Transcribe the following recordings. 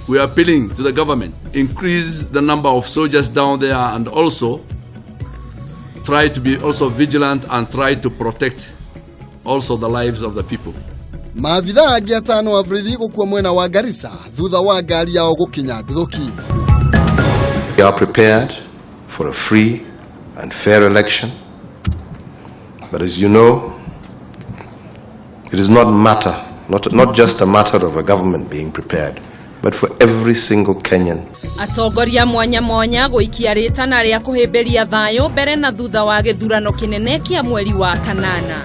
We are appealing to the government, increase the number of soldiers down there and also try to be also vigilant and try to protect also the lives of the people. Maabitha angĩ atano a borithi gũkua mwena wa Garissa thutha wa ngari yao gũkinya nduthũki. We are prepared for a free and fair election. But as you know, it is not matter, not just a matter of a government being prepared, but for every single Kenyan. Atongoria mwanya mwanya gũikia rĩtana rĩa kũhĩmbĩria thayũ mbere na thutha wa gĩthurano kĩnene kĩa mweri wa kanana.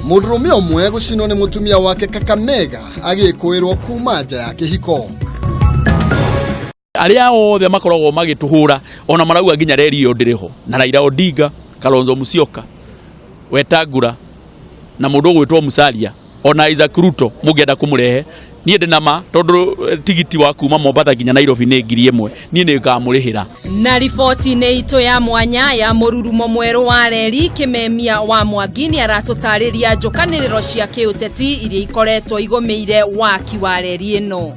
Mũndũrũme ũmwe gũcinwo nĩ mũtumia wake Kakamega agĩkũĩrwo kuma nja ya kĩhiko. Arĩa othe makoragwo magĩtũhũra ona marauga nginya reri ĩyo ndĩrĩ ho na Raila Odinga, Kalonzo Musyoka, Wetangula na mũndũ ũgwĩtwo Musalia ona Isaac Ruto mũngĩenda kũmũrehe niĩ ndĩ na ma tondũ tigiti wa kuma Mombatha nginya Nairobi nĩ 1000, niĩ nĩ ngamũrĩhĩra. Na riboti-inĩ itũ ya mwanya ya mũrurumo mwerũ wa reri, Kĩmemia wa Mwangi nĩ aratũtarĩria njũkanĩrĩro cia kĩũteti iria ikoretwo igũmĩire waki wa reri ĩno.